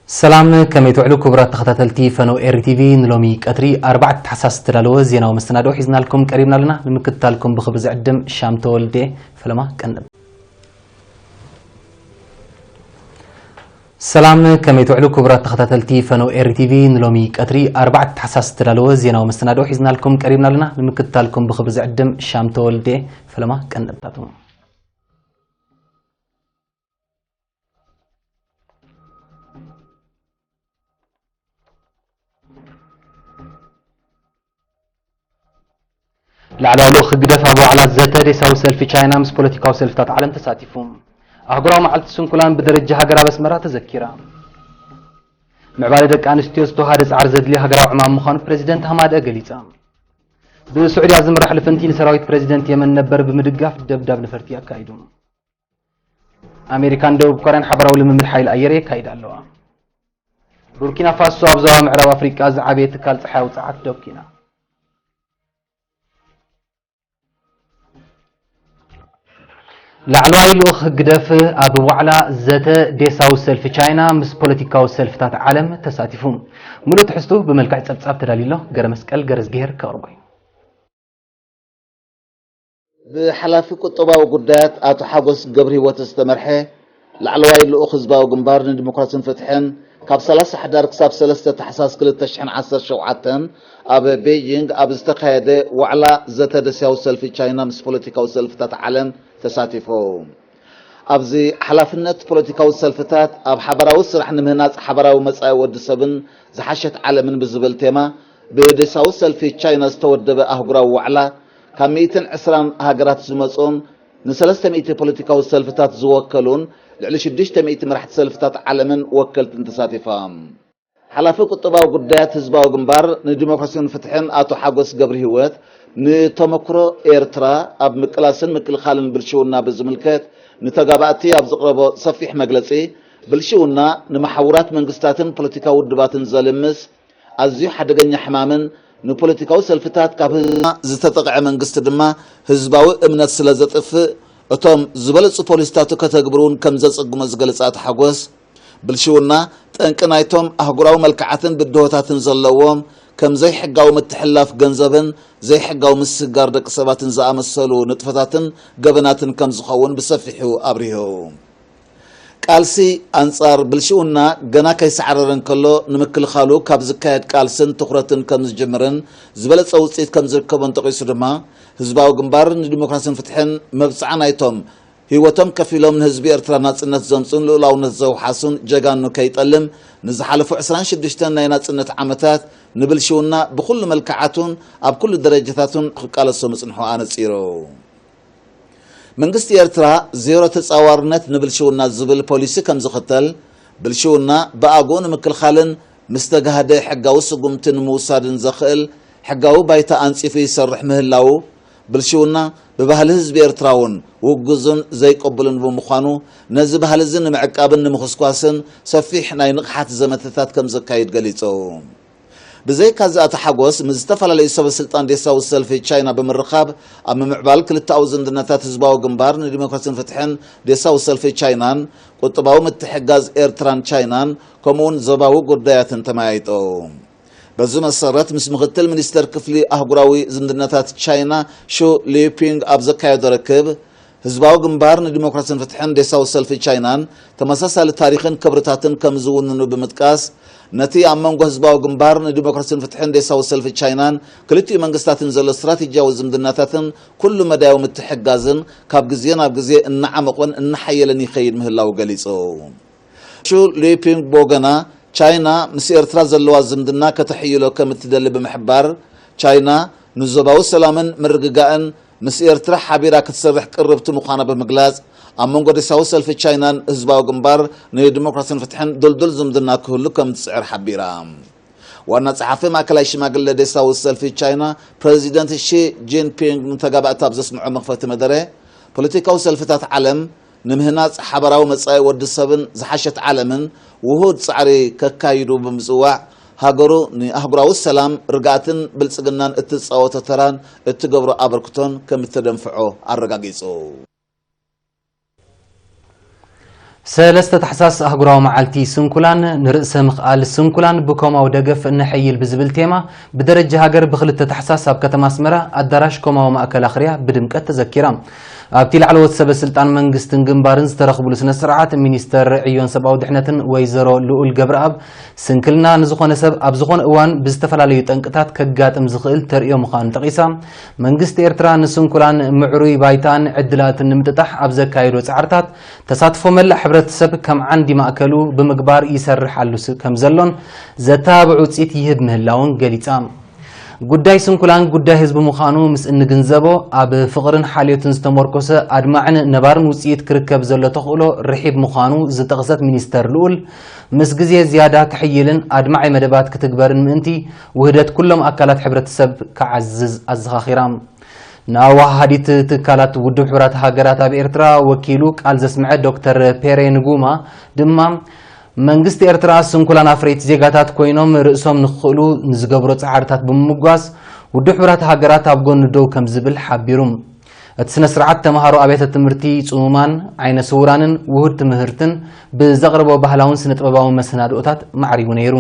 ሰላም፣ ከመይ ትውዕሉ ክቡራት ተኸታተልቲ ፈነው ኤሪ ቲቪ? ንሎሚ ቀትሪ ኣርባዕተ ታሕሳስ ዝተዳለወ ዜናዊ መሰናድኦ ሒዝናልኩም ቀሪብና ኣለና። ንምክትታልኩም ብኽብሪ ዝዕድም ሻም ተወልደ። ፈለማ ቀንዲ። ሰላም፣ ከመይ ትውዕሉ ክቡራት ተኸታተልቲ ፈነው ኤሪ ቲቪ? ንሎሚ ቀትሪ ኣርባዕተ ታሕሳስ ዝተዳለወ ዜናዊ መሰናድኦ ሒዝናልኩም ቀሪብና ኣለና። ንምክትታልኩም ብኽብሪ ዝዕድም ሻም ተወልደ። ፈለማ ቀንዲ። ላዕለዋይ ልኡኽ ህግደፍ ኣብ ዋዕላ ዘተ ዴሳዊ ሰልፊ ቻይና ምስ ፖለቲካዊ ሰልፍታት ዓለም ተሳቲፉ። ኣህጉራዊ መዓልቲ ስንኩላን ብደረጃ ሃገር ኣብ ኣስመራ ተዘኪራ። ምዕባለ ደቂ ኣንስትዮ ዝተዋሃደ ጻዕሪ ዘድልዮ ሃገራዊ ዕማም ምዃኑ ፕረዚደንት ሃማደኣ ገሊጻ። ብስዑድያ ዝምራሕ ልፍንቲ ንሰራዊት ፕረዚደንት የመን ነበር ብምድጋፍ ደብዳብ ነፈርቲ ኣካይዱ። ኣሜሪካን ደቡብ ኮርያን ሓበራዊ ልምምድ ሓይሊ ኣየር የካይዳ ኣለዋ። ቡርኪና ፋሶ ኣብ ዞባ ምዕራብ ኣፍሪቃ ዝዓበየ ትካል ጸሓያዊ ጸዓት ደው ኪና። ላዕለዋይ ልኡኽ ህግደፍ ኣብ ዋዕላ ዘተ ዴሳዊ ሰልፊ ቻይና ምስ ፖለቲካዊ ሰልፍታት ዓለም ተሳቲፉ። ምሉእ ትሕዝቱ ብመልክዕ ጸብጻብ ተዳልዩ ኣሎ። ገረ መስቀል ገረዝግሄር ከቕርቦ እዩ። ብሓላፊ ቁጠባዊ ጉዳያት ኣቶ ሓጎስ ገብረሂወት ዝተመርሐ ላዕለዋይ ልኡኽ ህዝባዊ ግንባር ንዲሞክራሲን ፍትሕን ካብ ሰላሳ ሕዳር ክሳብ ሰለስተ ታሕሳስ ክልተ ሽሕን ዓሰርተ ሸውዓተን ኣብ ቤይጂንግ ኣብ ዝተኻየደ ዋዕላ ዘተ ደስያዊ ሰልፊ ቻይና ምስ ፖለቲካዊ ሰልፍታት ዓለም ተሳቲፉ። ኣብዚ ሓላፍነት ፖለቲካዊ ሰልፍታት ኣብ ሓባራዊ ስራሕ ንምህናጽ ሓባራዊ መጻኢ ወዲ ሰብን ዝሓሸት ዓለምን ብዝብል ቴማ ብደስያዊ ሰልፊ ቻይና ዝተወደበ ኣህጉራዊ ዋዕላ ካብ ሚእትን ዕስራን ሃገራት ዝመጹን ንሰለስተ ሚእቲ ፖለቲካዊ ሰልፍታት ዝወከሉን ልዕሊ ሽዱሽተ ሚእቲ መራሕቲ ሰልፍታት ዓለምን ወከልትን ተሳቲፎም። ሓላፊ ቁጠባዊ ጉዳያት ህዝባዊ ግንባር ንዲሞክራሲን ፍትሕን ኣቶ ሓጎስ ገብረሂወት ንተመክሮ ኤርትራ ኣብ ምቅላስን ምክልኻልን ብልሽውና ብዝምልከት ንተጋባእቲ ኣብ ዘቕረቦ ሰፊሕ መግለጺ፣ ብልሽውና ንመሓውራት መንግስታትን ፖለቲካዊ ውድባትን ዘልምስ ኣዝዩ ሓደገኛ ሕማምን ንፖለቲካዊ ሰልፍታት ካብ ህዝብና ዝተጠቕዐ መንግስቲ ድማ ህዝባዊ እምነት ስለ ዘጥፍእ እቶም ዝበለጹ ፖሊሲታቱ ከተግብሩ እውን ከም ዘጸግሞ ዝገለጸ ኣቶ ሓጎስ፣ ብልሽውና ጠንቂ ናይቶም ኣህጉራዊ መልክዓትን ብድሆታትን ዘለዎም ከም ዘይሕጋዊ ምትሕልላፍ ገንዘብን ዘይሕጋዊ ምስግጋር ደቂ ሰባትን ዝኣመሰሉ ንጥፈታትን ገበናትን ከም ዝኸውን ብሰፊሑ ኣብሪሁ። ቃልሲ ኣንጻር ብልሽውና ገና ከይሰዓረረ እንከሎ ንምክልኻሉ ካብ ዝካየድ ቃልስን ትኹረትን ከም ዝጅምርን ዝበለጸ ውጽኢት ከም ዝርከቦን ጠቒሱ ድማ ህዝባዊ ግንባር ንዲሞክራሲን ፍትሕን መብጽዓ ናይቶም ህይወቶም ከፊሎም ንህዝቢ ኤርትራ ናጽነት ዘምጹን ልኡላውነት ዘውሓሱን ጀጋኑ ከይጠልም ንዝሓለፉ ዕስራን ሽዱሽተን ናይ ናጽነት ዓመታት ንብልሽውና ብኹሉ መልክዓቱን ኣብ ኩሉ ደረጃታቱን ክቃለሶ ምጽንሑ ኣነጺሩ። መንግስቲ ኤርትራ ዜሮ ተጻዋርነት ንብልሽውና ዝብል ፖሊሲ ከም ዝኽተል፣ ብልሽውና ብኣግኡ ንምክልኻልን ምስ ተጋህደ ሕጋዊ ስጉምቲ ንምውሳድን ዘኽእል ሕጋዊ ባይታ ኣንጺፉ ይሰርሕ ምህላዉ፣ ብልሽውና ብባህሊ ህዝቢ ኤርትራ እውን ውጉዝን ዘይቅቡልን ብምዃኑ፣ ነዚ ባህሊ እዚ ንምዕቃብን ንምኹስኳስን ሰፊሕ ናይ ንቕሓት ዘመተታት ከም ዘካይድ ገሊጹ። ብዘይካዚ ኣቶ ሓጎስ ምስ ዝተፈላለዩ ሰበ ስልጣን ዴሳዊ ሰልፊ ቻይና ብምርኻብ ኣብ ምምዕባል ክልተኣዊ ዝምድናታት ህዝባዊ ግንባር ንዲሞክራሲን ፍትሕን ዴሳዊ ሰልፊ ቻይናን ቁጠባዊ ምትሕግጋዝ ኤርትራን ቻይናን ከምኡውን ዞባዊ ጉዳያትን ተመያይጡ። በዚ መሰረት ምስ ምኽትል ሚኒስተር ክፍሊ ኣህጉራዊ ዝምድናታት ቻይና ሹ ሊዩፒንግ ኣብ ዘካየዶ ርክብ ህዝባዊ ግንባር ንዲሞክራሲን ፍትሕን ዴሳዊ ሰልፊ ቻይናን ተመሳሳሊ ታሪኽን ክብርታትን ከም ዝውንኑ ብምጥቃስ፣ ነቲ ኣብ መንጎ ህዝባዊ ግንባር ንዲሞክራሲን ፍትሕን ዴሳዊ ሰልፊ ቻይናን ክልቲኡ መንግስታትን ዘሎ ስትራቴጂያዊ ዝምድናታትን ኩሉ መዳያዊ ምትሕግጋዝን ካብ ግዜ ናብ ግዜ እናዓመቖን እናሓየለን ይኸይድ ምህላዉ ገሊጹ። ሹ ሊፒንግ ብወገና፣ ቻይና ምስ ኤርትራ ዘለዋ ዝምድና ከተሕይሎ ከም እትደሊ ብምሕባር፣ ቻይና ንዞባዊ ሰላምን ምርግጋእን ምስ ኤርትራ ሓቢራ ክትሰርሕ ቅርብቲ ምዃና ብምግላጽ፣ ኣብ መንጎ ዴሳዊ ሰልፊ ቻይናን ህዝባዊ ግንባር ንዲሞክራሲን ፍትሕን ድልዱል ዝምድና ክህሉ ከም እትጽዕር ሓቢራ። ዋና ጸሓፊ ማእከላይ ሽማግለ ዴሳዊ ሰልፊ ቻይና ፕረዚደንት ሺ ጂንፒንግ ንተጋባእቲ ኣብ ዘስምዖ መኽፈቲ መደረ፣ ፖለቲካዊ ሰልፍታት ዓለም ንምህናጽ ሓባራዊ መጻኢ ወዲ ሰብን ዝሓሸት ዓለምን ውሁድ ጻዕሪ ከካይዱ ብምጽዋዕ፣ ሃገሩ ንኣህጉራዊ ሰላም፣ ርግኣትን ብልጽግናን እትጻወቶ ተራን እትገብሮ ኣበርክቶን ከም እተደንፍዖ ኣረጋጊጹ። ሰለስተ ታሕሳስ ኣህጉራዊ መዓልቲ ስንኩላን፣ ንርእሰ ምኽኣል ስንኩላን ብኮማዊ ደገፍ ነሐይል ብዝብል ቴማ፣ ብደረጃ ሃገር ብክልተ ታሕሳስ ኣብ ከተማ ኣስመራ ኣዳራሽ ኮማዊ ማእከል ኣኽርያ ብድምቀት ተዘኪራ። ኣብቲ ላዕለዎት ሰበ ስልጣን መንግስትን ግንባርን ዝተረኽብሉ ስነ ስርዓት፣ ሚኒስተር ዕዮን ሰብኣዊ ድሕነትን ወይዘሮ ልኡል ገብረኣብ፣ ስንክልና ንዝኾነ ሰብ ኣብ ዝኾነ እዋን ብዝተፈላለዩ ጠንቅታት ከጋጥም ዝኽእል ተርእዮ ምዃኑ ጠቒሳ፣ መንግስቲ ኤርትራ ንስንኩላን ምዕሩይ ባይታን ዕድላትን ንምጥጣሕ ኣብ ዘካየዶ ጻዕርታት፣ ተሳትፎ መላእ ሕብረተሰብ ከም ዓንዲ ማእከሉ ብምግባር ይሰርሕ ኣሉ ስ-፣ ከም ዘሎን ዘተባብዕ ውጽኢት ይህብ ምህላውን ገሊጻ። ጉዳይ ስንኩላን ጉዳይ ህዝቢ ምዃኑ ምስ እንግንዘቦ፣ ኣብ ፍቕርን ሓልዮትን ዝተመርኮሰ ኣድማዕን ነባርን ውጽኢት ክርከብ ዘሎ ተኽእሎ ርሒብ ምዃኑ ዝጠቕሰት ሚኒስተር ልኡል፣ ምስ ግዜ ዝያዳ ክሕይልን ኣድማዒ መደባት ክትግበርን ምእንቲ፣ ውህደት ኩሎም ኣካላት ሕብረተሰብ ክዓዝዝ ኣዘኻኺራ። ንኣወሃሃዲት ትካላት ውድብ ሕቡራት ሃገራት ኣብ ኤርትራ ወኪሉ ቃል ዘስምዐ ዶክተር ፔሬ ንጉማ ድማ፣ መንግስቲ ኤርትራ ስንኩላን ኣፍረይቲ ዜጋታት ኮይኖም ርእሶም ንኽኽእሉ ንዝገብሮ ጻዕርታት ብምምጓስ፣ ውድብ ሕቡራት ሃገራት ኣብ ጎኒ ደው ከም ዝብል ሓቢሩ። እቲ ስነ ስርዓት ተምሃሮ ኣብያተ ትምህርቲ ጽሙማን ዓይነ ስውራንን ውሁድ ትምህርትን ብዘቕርቦ ባህላውን ስነ ጥበባውን መሰናድኦታት ማዕሪጉ ነይሩ።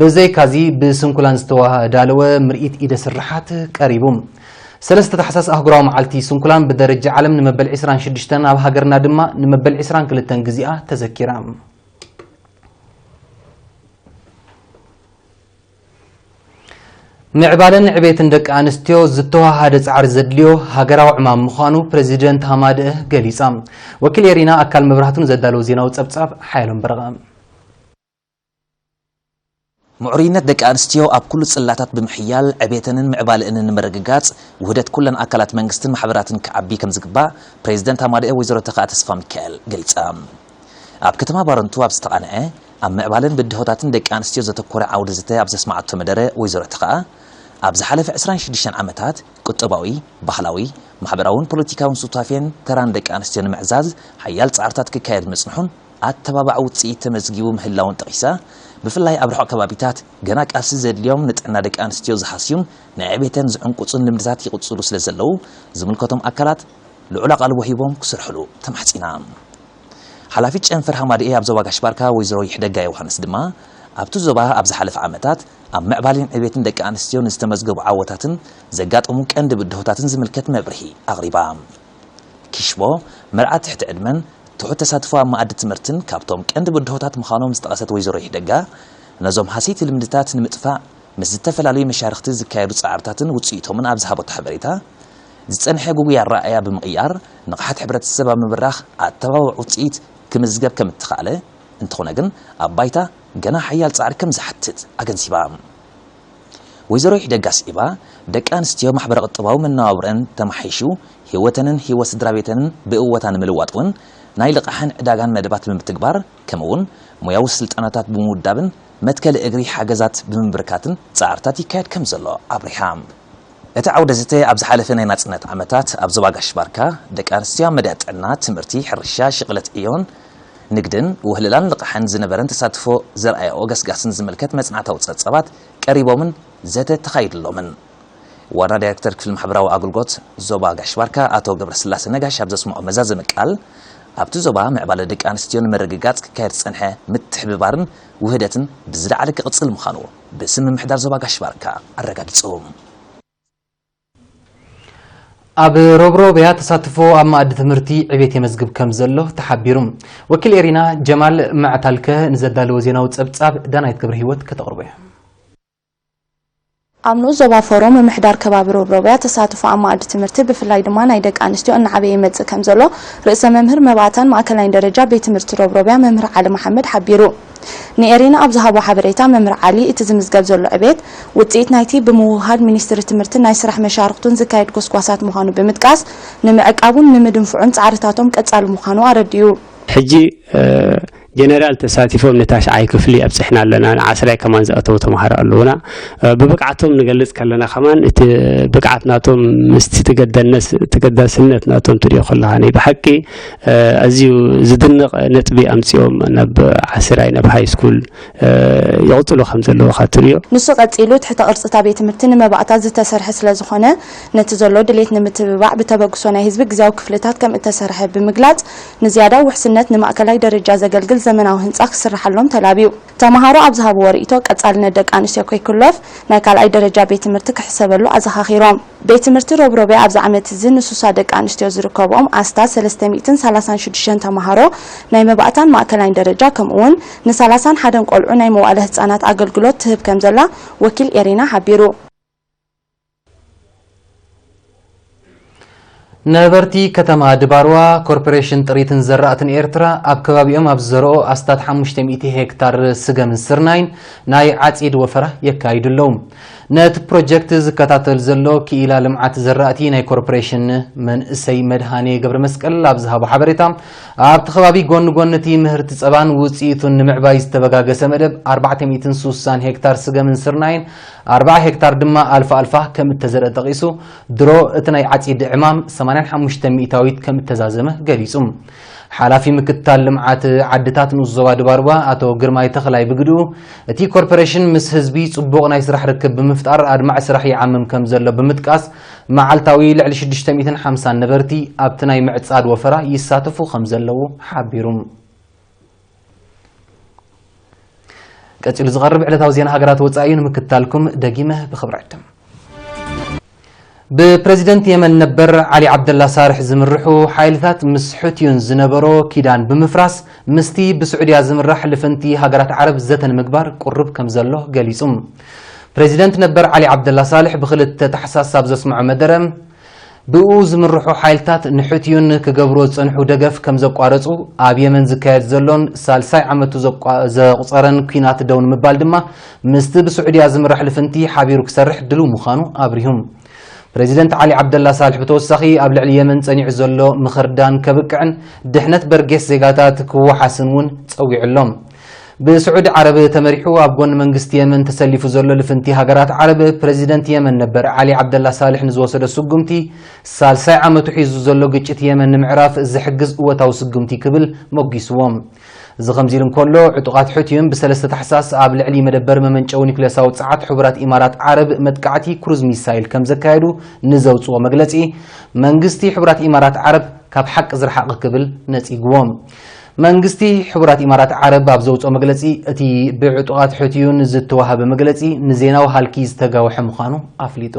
ብዘይካዚ ብስንኩላን ዝተዳለወ ምርኢት ኢደ ስርሓት ቀሪቡ። ሰለስተ ታሕሳስ ኣህጉራዊ መዓልቲ ስንኩላን ብደረጃ ዓለም ንመበል ዕስራን ሽዱሽተን፣ ኣብ ሃገርና ድማ ንመበል ዕስራን ክልተን ግዜኣ ተዘኪራ። ምዕባለን ዕቤትን ደቂ ኣንስትዮ ዝተዋሃደ ጻዕሪ ዘድልዮ ሃገራዊ ዕማም ምዃኑ ፕሬዚደንት ሃማደአ ገሊጻ። ወኪል ኤሪና ኣካል መብራህቱ ንዘዳለዎ ዜናዊ ጸብጻብ ሓየሎም በረቐ። ምዕሩይነት ደቂ ኣንስትዮ ኣብ ኩሉ ጽላታት ብምሕያል ዕቤተንን ምዕባለኣንን ንምርግጋጽ ውህደት ኩለን ኣካላት መንግስትን ማሕበራትን ክዓቢ ከም ዝግባእ ፕሬዚደንት ሃማደአ ወይዘሮ ተኽኣ ተስፋ ሚካኤል ገሊጻ። ኣብ ከተማ ባረንቱ ኣብ ዝተቓንዐ ኣብ ምዕባለን ብድሆታትን ደቂ ኣንስትዮ ዘተኮረ ዓውደ ዘተ ኣብ ዘስማዓቶ መደረ ወይዘሮ ተኽኣ፣ ኣብ ዝሓለፈ ዕስራን ሽዱሽተን ዓመታት ቁጠባዊ፣ ባህላዊ፣ ማሕበራውን ፖለቲካውን ሱታፌን ተራን ደቂ ኣንስትዮ ንምዕዛዝ ሓያል ጻዕርታት ክካየድ ምጽንሑን ኣተባባዒ ውጽኢት ተመዝጊቡ ምህላውን ጠቒሳ፣ ብፍላይ ኣብ ርሑቕ ከባቢታት ገና ቃልሲ ዘድልዮም ንጥዕና ደቂ ኣንስትዮ ዝሃስዩን ንዕቤተን ዝዕንቁጹን ልምድታት ይቕጽሉ ስለ ዘለዉ፣ ዝምልከቶም ኣካላት ልዑል ኣቓልቦ ሂቦም ክሰርሕሉ ተማሕጺና። ሓላፊት ጨንፈር ሃማደኤ ኣብ ዞባ ጋሽ ባርካ ወይዘሮ ይሕደጋ ዮሃንስ ድማ፣ ኣብቲ ዞባ ኣብ ዝሓለፈ ዓመታት ኣብ ምዕባሌን ዕቤትን ደቂ ኣንስትዮ ንዝተመዝገቡ ዓወታትን ዘጋጠሙ ቀንዲ ብድሆታትን ዝምልከት መብርሂ ኣቕሪባ። ኪሽቦ፣ መርዓ ትሕቲ ዕድመን ትሑት ተሳትፎ ኣብ መኣዲ ትምህርትን ካብቶም ቀንዲ ብድሆታት ምዃኖም ዝጠቐሰት ወይዘሮ ይሕደጋ፣ ነዞም ሃሰይቲ ልምድታት ንምጥፋእ ምስ ዝተፈላለዩ መሻርኽቲ ዝካየዱ ጻዕርታትን ውጽኢቶምን ኣብ ዝሃበቶ ሓበሬታ፣ ዝጸንሐ ጉጉይ ኣረኣእያ ብምቕያር ንቕሓት ሕብረተሰብ ኣብ ምብራኽ ኣተባባዒ ውጽኢት ክምዝገብ ከም እተኻእለ፣ እንተኾነ ግን ኣብ ባይታ ገና ሓያል ጻዕሪ ከም ዝሓትት ኣገንዚባ። ወይዘሮ ይሕደጋ ስዒባ፣ ደቂ ኣንስትዮ ማሕበረ ቁጠባዊ መነባብሮኣን ተመሓይሹ ህይወተንን ህይወት ስድራ ቤተንን ብእወታ ንምልዋጥ እውን ናይ ልቓሕን ዕዳጋን መደባት ብምትግባር፣ ከምኡ እውን ሞያዊ ስልጠናታት ብምውዳብን መትከሊ እግሪ ሓገዛት ብምብርካትን ጻዕርታት ይካየድ ከም ዘሎ ኣብሪሃ። እቲ ዓውደ ዘተ ኣብ ዝሓለፈ ናይ ናጽነት ዓመታት ኣብ ዞባ ጋሽ ባርካ ደቂ ኣንስትዮ ኣብ መዳይ ጥዕና፣ ትምህርቲ፣ ሕርሻ፣ ሽቕለት ዕዮን ንግድን ውህለላን ልቓሕን ዝነበረን ተሳትፎ ዘርኣያኦ ገስጋስን ዝምልከት መጽናዕታዊ ጸብጻባት ቀሪቦምን ዘተ ተኻይድሎምን። ዋና ዳይሬክተር ክፍሊ ማሕበራዊ ኣገልግሎት ዞባ ጋሽ ባርካ ኣቶ ገብረስላሴ ነጋሽ ኣብ ዘስምዖ መዛዘሚ ቃል፣ ኣብቲ ዞባ ምዕባለ ደቂ ኣንስትዮ ንምርግጋጽ ክካየድ ዝጸንሐ ምትሕብባርን ውህደትን ብዝለዓለ ክቕጽል ምዃኑ ብስም ምምሕዳር ዞባ ጋሽ ባርካ ኣረጋጊጹ። ኣብ ሮብሮብያ ተሳትፎ ኣብ መኣዲ ትምህርቲ ዕቤት የመዝግብ ከም ዘሎ ተሓቢሩ። ወኪል ኤሪና ጀማል ማዕታልከ ንዘዳለዎ ዜናዊ ጸብጻብ ዳናይት ገብረ ህይወት ከተቕርቦ እያ። ኣብ ንኡስ ዞባ ፎሮ ምምሕዳር ከባቢ ሮብሮብያ ተሳትፎ ኣብ መኣዲ ትምህርቲ ብፍላይ ድማ ናይ ደቂ ኣንስትዮ እናዓበየ ይመጽእ ከም ዘሎ ርእሰ መምህር መባእታን ማእከላይን ደረጃ ቤት ትምህርቲ ሮብሮብያ መምህር ዓሊ መሓመድ ሓቢሩ። ንኤሪና ኣብ ዝሃቦ ሓበሬታ መምህር ዓሊ፣ እቲ ዝምዝገብ ዘሎ ዕቤት ውጽኢት ናይቲ ብምውህሃድ ሚኒስትሪ ትምህርትን ናይ ስራሕ መሻርኽቱን ዝካየድ ጎስጓሳት ምዃኑ ብምጥቃስ፣ ንምዕቃቡን ንምድንፍዑን ጻዕርታቶም ቀጻሊ ምዃኑ ኣረዲኡ። ሕጂ፣ እ፣ ጀነራል ተሳቲፎም ንታሽዓይ ክፍሊ ኣብፅሕና ኣለና። ንዓስራይ ከማን ዝኣተዉ ተምሃሮ ኣለዉና። ብብቕዓቶም ንገልፅ ከለና ከማን እቲ ብቕዓት ናቶም ምስቲ ተገዳስነት ናቶም ትሪኦ ከለኻ ናይ ብሓቂ ኣዝዩ ዝድነቕ ነጥቢ ኣምፂኦም ናብ ዓስራይ ናብ ሃይ ስኩል ይቕፅሉ ከም ዘለዉ ካ ትሪኦ። ንሱ ቀፂሉ ትሕተ ቅርፂ እታ ቤት ትምህርቲ ንመባእታ ዝተሰርሐ ስለዝኾነ ነቲ ዘሎ ድሌት ንምትብባዕ ብተበግሶ ናይ ህዝቢ ግዝያዊ ክፍልታት ከም እተሰርሐ ብምግላፅ ንዝያዳ ውሕስነት ንማእከላይ ደረጃ ዘገልግል ዘመናዊ ህንፃ ክስርሓሎም ተላብዩ። ተምሃሮ ኣብ ዝሃብዎ ርእይቶ ቀፃልነት ደቂ ኣንስትዮ ከይክሎፍ ናይ ካልኣይ ደረጃ ቤት ትምህርቲ ክሕሰበሉ ኣዘኻኺሮም። ቤት ትምህርቲ ሮብሮቤ ኣብዚ ዓመት እዚ ንሱሳ ደቂ ኣንስትዮ ዝርከብኦም ኣስታት ሰለስተ ሚእትን ሰላሳን ሽዱሽተን ተምሃሮ ናይ መባእታን ማእከላይን ደረጃ ከምኡ እውን ንሰላሳን ሓደን ቆልዑ ናይ መዋእለ ህፃናት ኣገልግሎት ትህብ ከም ዘላ ወኪል ኤሪና ሓቢሩ። ነበርቲ ከተማ ድባርዋ ኮርፖሬሽን ጥሪትን ዘራእትን ኤርትራ ኣብ ከባቢኦም ኣብ ዝዘርኦ ኣስታት ሓሙሽተ ሚእቲ ሄክታር ስገምን ስርናይን ናይ ዓጺድ ወፈራ የካይዱ ኣለዉ። ነቲ ፕሮጀክት ዝከታተል ዘሎ ክኢላ ልምዓት ዘራእቲ ናይ ኮርፖሬሽን መንእሰይ መድሃኔ ገብረመስቀል ኣብ ዝሃቦ ሓበሬታ ኣብቲ ከባቢ ጎኒ ጎኒ እቲ ምህርቲ ጸባን ውጽኢቱን ንምዕባይ ዝተበጋገሰ መደብ ኣርባዕተ ሚእትን ስሳን ሄክታር ስገምን ስርናይን ኣርብዓ ሄክታር ድማ ኣልፋ ኣልፋ ከም እተዘርአ ጠቒሱ፣ ድሮ እቲ ናይ ዓጺድ ዕማም ሰማንያን ሓሙሽተ ሚእታዊት ከም እተዛዘመ ገሊጹ። ሓላፊ ምክትታል ልምዓት ዓድታት ንኡስ ዞባ ድባርባ ኣቶ ግርማይ ተኽላይ ብግድኡ፣ እቲ ኮርፖሬሽን ምስ ህዝቢ ጽቡቕ ናይ ስራሕ ርክብ ብምፍጣር ኣድማዒ ስራሕ ይዓምም ከም ዘሎ ብምጥቃስ፣ መዓልታዊ ልዕሊ ሽዱሽተ ሚእትን ሓምሳን ነበርቲ ኣብቲ ናይ ምዕጻድ ወፈራ ይሳተፉ ከም ዘለዉ ሓቢሩ። ቀጺሉ ዝቐርብ ዕለታዊ ዜና ሃገራት ወጻኢ እዩ፣ ንምክትታልኩም ደጊመ ብኽብሪ ዕድም። ብፕረዚደንት የመን ነበር ዓሊ ዓብደላ ሳልሕ ዝምርሑ ሓይልታት ምስ ሑቲዩን ዝነበሮ ኪዳን ብምፍራስ ምስቲ ብስዑድያ ዝምራሕ ልፍንቲ ሃገራት ዓረብ ዘተ ንምግባር ቁርብ ከም ዘሎ ገሊጹ። ፕረዚደንት ነበር ዓሊ ዓብደላ ሳልሕ ብኽልተ ታሕሳስ ኣብ ዘስምዖ መደረ፣ ብኡ ዝምርሑ ሓይልታት ንሑቲዩን ክገብርዎ ዝጸንሑ ደገፍ ከም ዘቋረጹ፣ ኣብ የመን ዝካየድ ዘሎን ሳልሳይ ዓመቱ ዘቋ- ዘቑጸረን ኲናት ደው ንምባል ድማ ምስቲ ብስዑድያ ዝምራሕ ልፍንቲ ሓቢሩ ክሰርሕ ድሉው ምዃኑ ኣብሪሁ። ፕረዚደንት ዓሊ ዓብደላ ሳልሕ ብተወሳኺ ኣብ ልዕሊ የመን ጸኒዑ ዘሎ ምኽርዳን ከብቅዕን ድሕነት በርጌስ ዜጋታት ክወሓስን እውን ጸዊዑ ኣሎ። ብስዑዲ ዓረብ ተመሪሑ ኣብ ጎኒ መንግስቲ የመን ተሰሊፉ ዘሎ ልፍንቲ ሃገራት ዓረብ ፕረዚደንት የመን ነበር ዓሊ ዓብደላ ሳልሕ ንዝወሰዶ ስጉምቲ ሳልሳይ ዓመቱ ሒዙ ዘሎ ግጭት የመን ንምዕራፍ ዝሕግዝ እወታዊ ስጉምቲ ክብል ሞጊስዎ። እዚ ከምዚ ኢሉ እንከሎ፣ ዕጡቓት ሑቲዩን ብሰለስተ ታሕሳስ ኣብ ልዕሊ መደበር መመንጨዊ ኒኩሌሳዊ ጸዓት ሕቡራት ኢማራት ዓረብ መጥቃዕቲ ክሩዝ ሚሳይል ከም ዘካየዱ ንዘውጽኦ መግለጺ፣ መንግስቲ ሕቡራት ኢማራት ዓረብ ካብ ሓቂ ዝረሓቐ ክብል ነጺግዎ። መንግስቲ ሕቡራት ኢማራት ዓረብ ኣብ ዘውጽኦ መግለጺ፣ እቲ ብዕጡቓት ሑቲዩን ዝተዋህበ መግለጺ ንዜናዊ ሃልኪ ዝተጋውሐ ምዃኑ ኣፍሊጡ።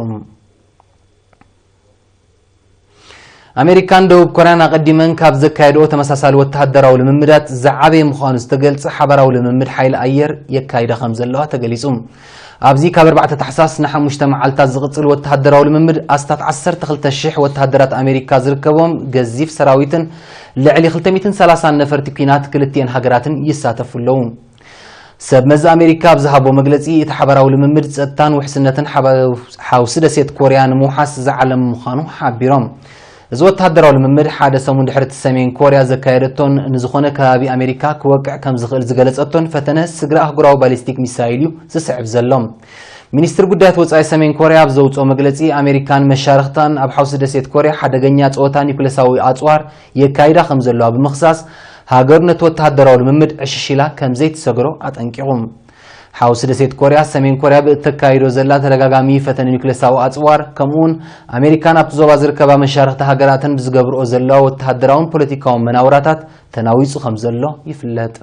ኣሜሪካን ደቡብ ኮርያን ኣቐዲመን ካብ ዘካየድኦ ተመሳሳሊ ወተሃደራዊ ልምምዳት ዝዓበየ ምዃኑ ዝተገልጸ ሓባራዊ ልምምድ ሓይሊ ኣየር የካይዳ ከም ዘለዋ ተገሊጹ። ኣብዚ ካብ ኣርባዕተ ታሕሳስ ንሓሙሽተ መዓልታት ዝቕጽል ወተሃደራዊ ልምምድ ኣስታት ዓሰርተ ክልተ ሽሕ ወተሃደራት ኣሜሪካ ዝርከቦም ገዚፍ ሰራዊትን ልዕሊ ክልተ ሚእትን ሰላሳን ነፈርቲ ኲናት ክልቲኤን ሃገራትን ይሳተፉ ኣለዉ። ሰብ መዚ ኣሜሪካ ኣብ ዝሃቦ መግለጺ፣ እቲ ሓባራዊ ልምምድ ጸጥታን ውሕስነትን ሓባ- ሓውሲ ደሴት ኮርያ ንምውሓስ ዝዓለመ ምዃኑ ሓቢሮም። እዚ ወተሃደራዊ ልምምድ ሓደ ሰሙን ድሕሪ እቲ ሰሜን ኮርያ ዘካየደቶን ንዝኾነ ከባቢ ኣሜሪካ ክወቅዕ ከም ዝኽእል ዝገለጸቶን ፈተነ ስግረ ኣህጉራዊ ባሊስቲክ ሚሳይል እዩ ዝስዕብ ዘሎ። ሚኒስትሪ ጉዳያት ወጻኢ ሰሜን ኮርያ ኣብ ዘውጽኦ መግለጺ፣ ኣሜሪካን መሻርኽታን ኣብ ሓውሲ ደሴት ኮርያ ሓደገኛ ጸወታ ኒኩለሳዊ ኣጽዋር የካይዳ ከም ዘለዋ ብምኽሳስ፣ ሃገሩ ነቲ ወተሃደራዊ ልምምድ ዕሽሽ ኢላ ከም ዘይትሰግሮ ኣጠንቂቑ። ሓውሲ ደሴት ኮርያ፣ ሰሜን ኮርያ ብእተካይዶ ዘላ ተደጋጋሚ ፈተነ ኒኩለሳዊ ኣጽዋር፣ ከምኡውን ኣሜሪካን ኣብቲ ዞባ ዝርከባ መሻርኽቲ ሃገራትን ብዝገብርኦ ዘለዋ ወተሃደራውን ፖለቲካውን መናውራታት ተናዊጹ ከም ዘሎ ይፍለጥ።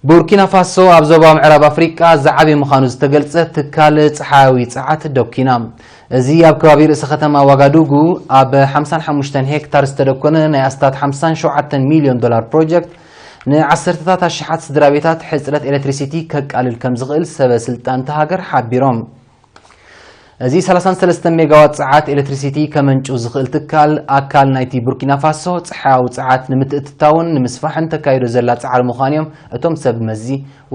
ቡርኪና ፋሶ ኣብ ዞባ ምዕራብ ኣፍሪቃ ዝዓበየ ምዃኑ ዝተገልጸ ትካል ጸሓያዊ ጸዓት ደኪና። እዚ ኣብ ከባቢ ርእሰ ከተማ ዋጋዱጉ ኣብ ሓምሳን ሓሙሽተን ሄክታር ዝተደኮነ ናይ ኣስታት ሓምሳን ሸውዓተን ሚልዮን ዶላር ፕሮጀክት ንዓሰርተታት ኣሽሓት ስድራ ቤታት ሕጽረት ኤሌክትሪሲቲ ከቃልል ከም ዝኽእል ሰበ ስልጣን እታ ሃገር ሓቢሮም። እዚ ሰላሳን ሰለስተን ሜጋዋት ጸዓት ኤሌክትሪሲቲ ከመንጩ ዝኽእል ትካል ኣካል ናይቲ ቡርኪና ፋሶ ጸሓያዊ ጸዓት ንምትእትታውን ንምስፋሕን ተካይዶ ዘላ ጻዕሪ ምዃኑ እዮም እቶም ሰብ መዚ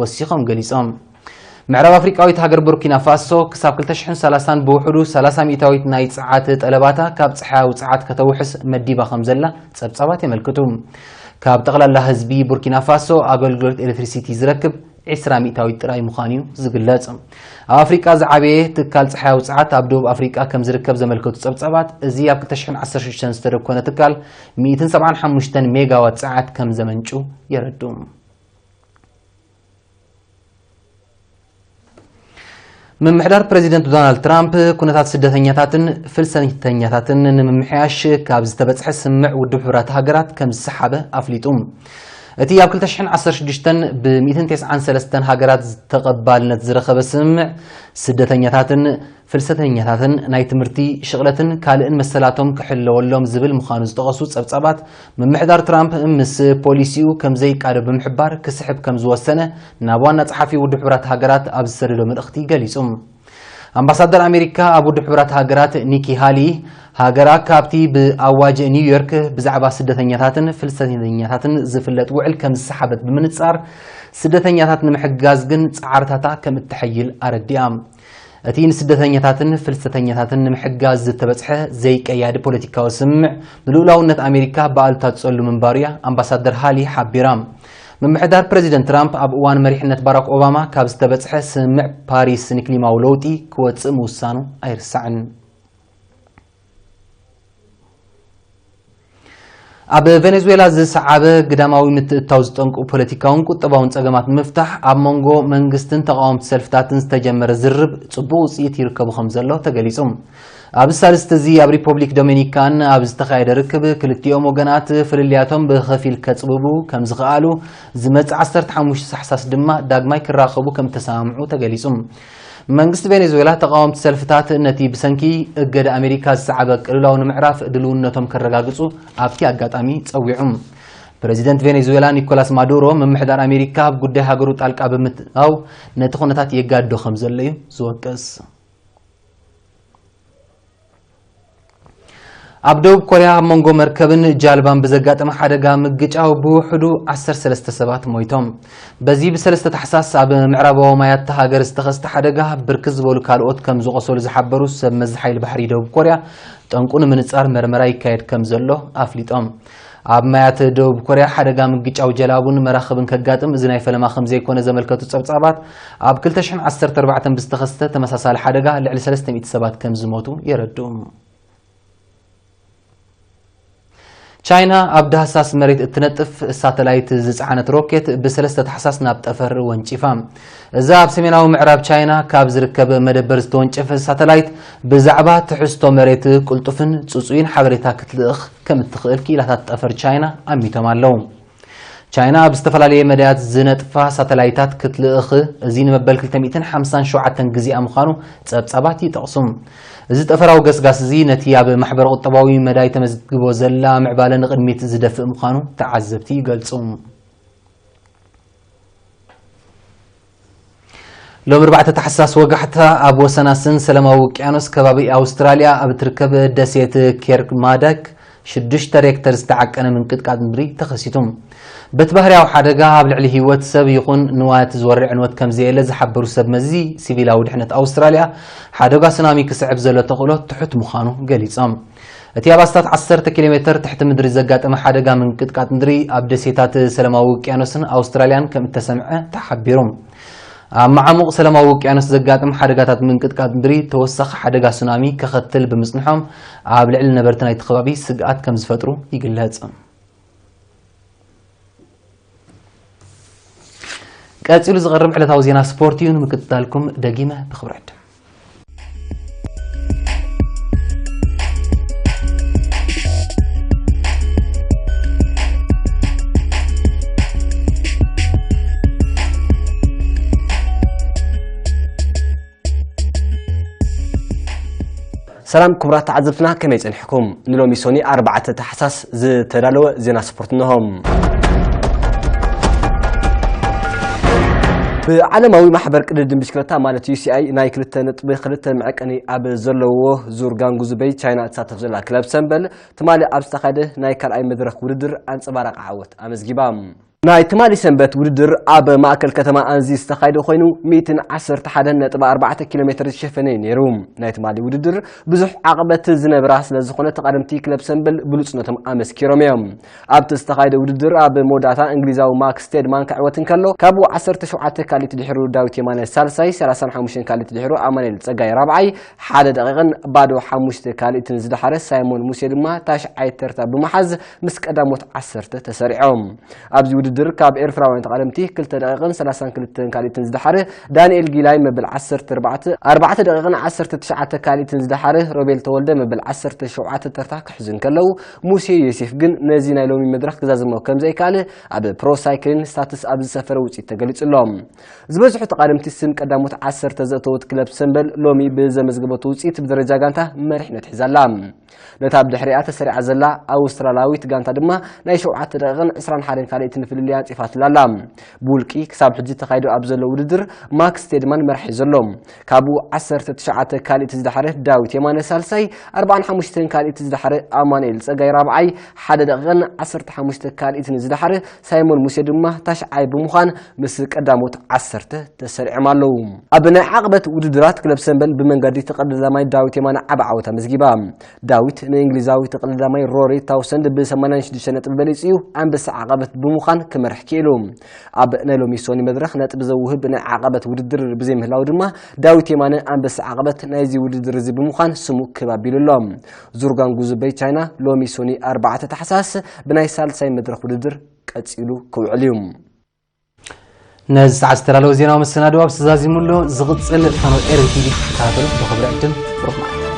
ወሲኾም ገሊጾም። ምዕራብ ኣፍሪቃዊት ሃገር ቡርኪና ፋሶ ክሳብ ክልተ ሽሕን ሰላሳን ብውሕዱ ሰላሳ ሚእታዊት ናይ ጸዓት ጠለባታ ካብ ጸሓያዊ ጸዓት ከተውሕስ መዲባ ከም ዘላ ጸብጻባት የመልክቱ። ካብ ጠቕላላ ህዝቢ ቡርኪና ፋሶ ኣገልግሎት ኤሌክትሪሲቲ ዝረክብ ዕስራ ሚእታዊት ጥራይ ምዃኑ እዩ ዝግለጽ። ኣብ ኣፍሪቃ ዝዓበየ ትካል ጸሓያዊ ጸዓት ኣብ ደቡብ ኣፍሪቃ ከም ዝርከብ ዘመልከቱ ጸብጻባት፣ እዚ ኣብ ክልተ ሽሕን ዓሰርተ ሽዱሽተን ዝተደኮነ ትካል ሚእትን ሰብዓን ሓሙሽተን ሜጋዋት ጸዓት ከም ዘመንጩ የረድኡ። ምምሕዳር ፕረዚደንት ዶናልድ ትራምፕ ኩነታት ስደተኛታትን ፍልሰተኛታትን ንምምሕያሽ ካብ ዝተበጽሐ ስምምዕ ውድብ ሕቡራት ሃገራት ከም ዝሰሓበ ኣፍሊጡ። እቲ ኣብ ክልተ ሽሕን ዓሰርተ ሽዱሽተን ብ ሚእትን ተስዓን ሰለስተን ሃገራት ተቐባልነት ዝረኸበ ስምምዕ፣ ስደተኛታትን ፍልሰተኛታትን ናይ ትምህርቲ፣ ሽቕለትን ካልእን መሰላቶም ክሕለወሎም ዝብል ምዃኑ ዝጠቐሱ ጸብጻባት፣ ምምሕዳር ትራምፕ ምስ ፖሊሲኡ ከም ዘይቃዶ ብምሕባር ክስሕብ ከም ዝወሰነ ናብ ዋና ጸሓፊ ውድብ ሕቡራት ሃገራት ኣብ ዝሰደዶ መልእኽቲ ገሊጹ። ኣምባሳደር ኣሜሪካ ኣብ ውድብ ሕቡራት ሃገራት ኒኪ ሃሊ፣ ሃገራ ካብቲ ብኣዋጅ ኒውዮርክ ብዛዕባ ስደተኛታትን ፍልሰተኛታትን ዝፍለጥ ውዕል ከም ዝሰሓበት ብምንጻር፣ ስደተኛታት ንምሕጋዝ ግን ጻዕርታታ ከም እተሐይል ኣረዲኣ። እቲ ንስደተኛታትን ፍልሰተኛታትን ንምሕጋዝ ዝተበጽሐ ዘይቀያዲ ፖለቲካዊ ስምምዕ፣ ንልኡላውነት ኣሜሪካ ብኣሉታ ትጸሉ ምንባሩ እያ ኣምባሳደር ሃሊ ሓቢራ። ምምሕዳር ፕረዚደንት ትራምፕ ኣብ እዋን መሪሕነት ባራክ ኦባማ ካብ ዝተበጽሐ ስምምዕ ፓሪስ ንክሊማዊ ለውጢ ክወጽእ ምውሳኑ ኣይርሳዕን። ኣብ ቬኔዙዌላ ዝሰዓበ ግዳማዊ ምትእትታው ዝጠንቁ ፖለቲካውን ቁጠባውን ጸገማት ንምፍታሕ ኣብ መንጎ መንግስትን ተቓወምቲ ሰልፍታትን ዝተጀመረ ዝርርብ ጽቡቕ ውጽኢት ይርከቡ ከም ዘሎ ተገሊጹ። ኣብ ሳልስቲ እዚ ኣብ ሪፖብሊክ ዶሚኒካን ኣብ ዝተኻየደ ርክብ ክልቲኦም ወገናት ፍልልያቶም ብኸፊል ከጽብቡ ከም ዝኸኣሉ፣ ዝመጽእ ዓሰርተ ሓሙሽተ ታሕሳስ ድማ ዳግማይ ክራኸቡ ከም እተሰማምዑ ተገሊጹ። መንግስቲ ቬኔዙዌላ ተቓወምቲ ሰልፍታት ነቲ ብሰንኪ እገዳ ኣሜሪካ ዝሰዓበ ቅልውላው ንምዕራፍ ድልውነቶም ከረጋግጹ ኣብቲ ኣጋጣሚ ጸዊዑ። ፕረዚደንት ቬኔዙዌላ ኒኮላስ ማዱሮ፣ ምምሕዳር ኣሜሪካ ኣብ ጉዳይ ሃገሩ ጣልቃ ብምትኣው ነቲ ኩነታት የጋድዶ ከም ዘሎ እዩ ዝወቅስ። ኣብ ደቡብ ኮርያ ኣብ መንጎ መርከብን ጃልባን ብዘጋጠመ ሓደጋ ምግጫው ብውሕዱ ዓሰርተ ሰለስተ ሰባት ሞይቶም። በዚ ብሰለስተ ታሕሳስ ኣብ ምዕራባዊ ማያት እታ ሃገር ዝተኸስተ ሓደጋ ብርክት ዝበሉ ካልኦት ከም ዝቖሰሉ ዝሓበሩ ሰብ መዚ ሓይሊ ባሕሪ ደቡብ ኮርያ፣ ጠንቁ ንምንጻር መርመራ ይካየድ ከም ዘሎ ኣፍሊጦም። ኣብ ማያት ደቡብ ኮርያ ሓደጋ ምግጫው ጀላቡን መራኽብን ከጋጥም እዚ ናይ ፈለማ ከም ዘይኮነ ዘመልከቱ ጸብጻባት፣ ኣብ ክልተ ሽሕን ዓሰርተ ኣርባዕተን ብዝተኸስተ ተመሳሳሊ ሓደጋ ልዕሊ ሰለስተ ሚእቲ ሰባት ከም ዝሞቱ የረድኡ። ቻይና ኣብ ዳህሳስ መሬት እትነጥፍ ሳተላይት ዝጸዓነት ሮኬት ብሰለስተ ታሕሳስ ናብ ጠፈር ወንጪፋ። እዛ ኣብ ሰሜናዊ ምዕራብ ቻይና ካብ ዝርከብ መደበር ዝተወንጨፈ ሳተላይት ብዛዕባ ትሕዝቶ መሬት ቅልጡፍን ጽጹይን ሓበሬታ ክትልእኽ ከም እትኽእል ክኢላታት ጠፈር ቻይና ኣሚቶም ኣለዉ። ቻይና ኣብ ዝተፈላለየ መዳያት ዝነጥፋ ሳተላይታት ክትልእኽ፣ እዚ ንመበል ክልተ ሚእትን ሓምሳን ሸውዓተን ግዜኣ ምዃኑ ጸብጻባት ይጠቕሱ። እዚ ጠፈራዊ ገስጋስ እዚ ነቲ ኣብ ማሕበረ ቁጠባዊ መዳይ ተመዝግቦ ዘላ ምዕባለ ንቕድሚት ዝደፍእ ምዃኑ ተዓዘብቲ ይገልጹ። ሎም ኣርባዕተ ታሕሳስ ወጋሕታ ኣብ ወሰናስን ሰላማዊ ውቅያኖስ ከባቢ ኣውስትራልያ ኣብ እትርከብ ደሴት ኬርማዳክ ሽዱሽተ ሬክተር ዝተዓቀነ ምንቅጥቃጥ ምድሪ ተኸሲቱ። በቲ ባህርያዊ ሓደጋ ኣብ ልዕሊ ህይወት ሰብ ይኹን ንዋት ዝወርድ ዕንወት ከም ዘየለ ዝሓበሩ ሰብ መዚ ሲቪላዊ ድሕነት ኣውስትራልያ፣ ሓደጋ ሱናሚ ክስዕብ ዘሎ ተኽእሎ ትሑት ምዃኑ ገሊጾም። እቲ ኣብ ኣስታት ዓሰርተ ኪሎ ሜተር ትሕቲ ምድሪ ዘጋጠመ ሓደጋ ምንቅጥቃጥ ምድሪ ኣብ ደሴታት ሰላማዊ ውቅያኖስን ኣውስትራልያን ከም እተሰምዐ ተሓቢሩ። ኣብ መዓሙቕ ሰላማዊ ውቅያኖስ ዘጋጥም ሓደጋታት ምንቅጥቃጥ ምድሪ ተወሳኺ ሓደጋ ሱናሚ ከኸትል ብምጽንሖም፣ ኣብ ልዕሊ ነበርቲ ናይቲ ከባቢ ስግኣት ከም ዝፈጥሩ ይግለጽ። ቀጺሉ ዝቐርብ ዕለታዊ ዜና ስፖርት እዩ። ንምክትታልኩም ደጊመ ብኽብሪ ዕድም። ሰላም ክቡራት ተዓዘብትና፣ ከመይ ጸኒሕኩም? ንሎሚ ሶኒ ኣርባዕተ ታሕሳስ ዝተዳለወ ዜና ስፖርት እንሆ። ብዓለማዊ ማሕበር ቅድድም ብሽክለታ ማለት ዩ ሲ ኣይ ናይ ክልተ ነጥቢ ክልተ መዐቀኒ ኣብ ዘለዎ ዙር ጋንጉዙ በይ ቻይና እትሳተፍ ዘላ ክለብ ሰምበል ትማሊ ኣብ ዝተኻየደ ናይ ካልኣይ መድረኽ ውድድር ኣንጸባራቂ ዓወት ኣመዝጊባ። ናይ ትማሊ ሰንበት ውድድር ኣብ ማእከል ከተማ ኣንዚ ዝተኻየደ ኮይኑ፣ ሚእትን ዓሰርተ ሓደን ነጥቢ ኣርባዕተ ኪሎ ሜትር ዝሸፈነ እዩ ነይሩ። ናይ ትማሊ ውድድር ብዙሕ ዓቐበት ዝነብራ ስለ ዝኾነ፣ ተቓደምቲ ክለብ ሰምበል ብሉጽነቶም ኣመስኪሮም እዮም። ኣብቲ ዝተኻየደ ውድድር ኣብ መወዳእታ እንግሊዛዊ ማክስ ስቴድማን ክዕወት እንከሎ፣ ካብኡ ዓሰርተ ሸውዓተ ካልኢት ድሕሩ ዳዊት የማነ ሳልሳይ፣ ሰላሳን ሓሙሽተን ካልኢት ድሕሩ ኣማኑኤል ጸጋይ ራብዓይ፣ ሓደ ደቂቕን ባዶ ሓሙሽተ ካልኢትን ዝደሓረ ሳይሞን ሙሴ ድማ ታሽዓይ ተርታ ብምሓዝ ምስ ቀዳሞት ዓሰርተ ተሰሪዖም። ኣብዚ ውድድር ካብ ኤርትራውያን ተቓደምቲ ክልተ ደቂቕን ሰላሳን ክልተን ካልኢትን ዝደሓረ ዳንኤል ጊላይ መበል ዓሰርተ ኣርባዕተ፣ ኣርባዕተ ደቂቕን ዓሰርተ ትሽዓተ ካልኢትን ዝደሓረ ሮቤል ተወልደ መበል ዓሰርተ ሸውዓተ ተርታ ክሕዙ እንከለዉ፣ ሙሴ ዮሴፍ ግን ነዚ ናይ ሎሚ መድረኽ ክዛዝሞ ከም ዘይከኣለ ኣብ ፕሮ ሳይክሊን ስታትስ ኣብ ዝሰፈረ ውፅኢት ተገሊጹ ኣሎ። ዝበዝሑ ተቓደምቲ ስም ቀዳሞት ዓሰርተ ዘእተወት ክለብ ሰምበል ሎሚ ብዘመዝገበቶ ውፅኢት ብደረጃ ጋንታ መሪሕነት ሒዛ ኣላ። ነታ ብድሕሪኣ ተሰሪዓ ዘላ ኣውስትራላዊት ጋንታ ድማ ናይ ሸውዓተ ደቂቕን ዕስራን ሓደን ካልኢትን ፍልልይ ኣንጺፋትላ ኣላ። ብውልቂ ክሳብ ሕጂ ተኻይዱ ኣብ ዘሎ ውድድር ማክስ ስቴድማን መራሒ ዘሎ። ካብኡ ዓሰርተ ትሽዓተ ካልኢት ዝደሓረ ዳዊት የማነ ሳልሳይ፣ ኣርባዓን ሓሙሽተን ካልኢት ዝደሓረ ኣማኑኤል ጸጋይ ራብዓይ፣ ሓደ ደቂቕን ዓሰርተ ሓሙሽተ ካልኢትን ዝደሓረ ሳይሞን ሙሴ ድማ ታሽዓይ ብምዃን ምስ ቀዳሞት ዓሰርተ ተሰሪዖም ኣለዉ። ኣብ ናይ ዓቕበት ውድድራት ክለብ ሰምበል ብመንገዲ ተቐዳዳማይ ዳዊት የማነ ዓቢ ዓወት ኣመዝጊባ። ዳዊት ንእንግሊዛዊ ተቐዳዳማይ ሮሪ ታውሰንድ ብ ሰማንያን ሽዱሽተ ነጥቢ በሊጹ እዩ ኣንበሳ ዓቐበት ብምዃን ክመርሕ ክኢሉ። ኣብ ናይ ሎሚ ሶኒ መድረኽ ነጥቢ ዘውህብ ናይ ዓቐበት ውድድር ብዘይምህላው ድማ ዳዊት የማነ ኣንበሳ ዓቐበት ናይዚ ውድድር እዚ ብምዃን ስሙ ክብ ኣቢሉ ኣሎ። ዙር ጋንጉዙ በይ ቻይና ሎሚ ሶኒ ኣርባዕተ ታሕሳስ ብናይ ሳልሳይ መድረኽ ውድድር ቀጺሉ ክውዕል እዩ። ነዚ ሰዓት ዝተዳለወ ዜናዊ መሰናድኦ ኣብ ዝተዛዚሙሉ ዝቕጽል ፋኖ ኤርን ቲቪ ክትከታተሉ ብኽብሪ ዕድም። ብሩኽ መዓልቲ።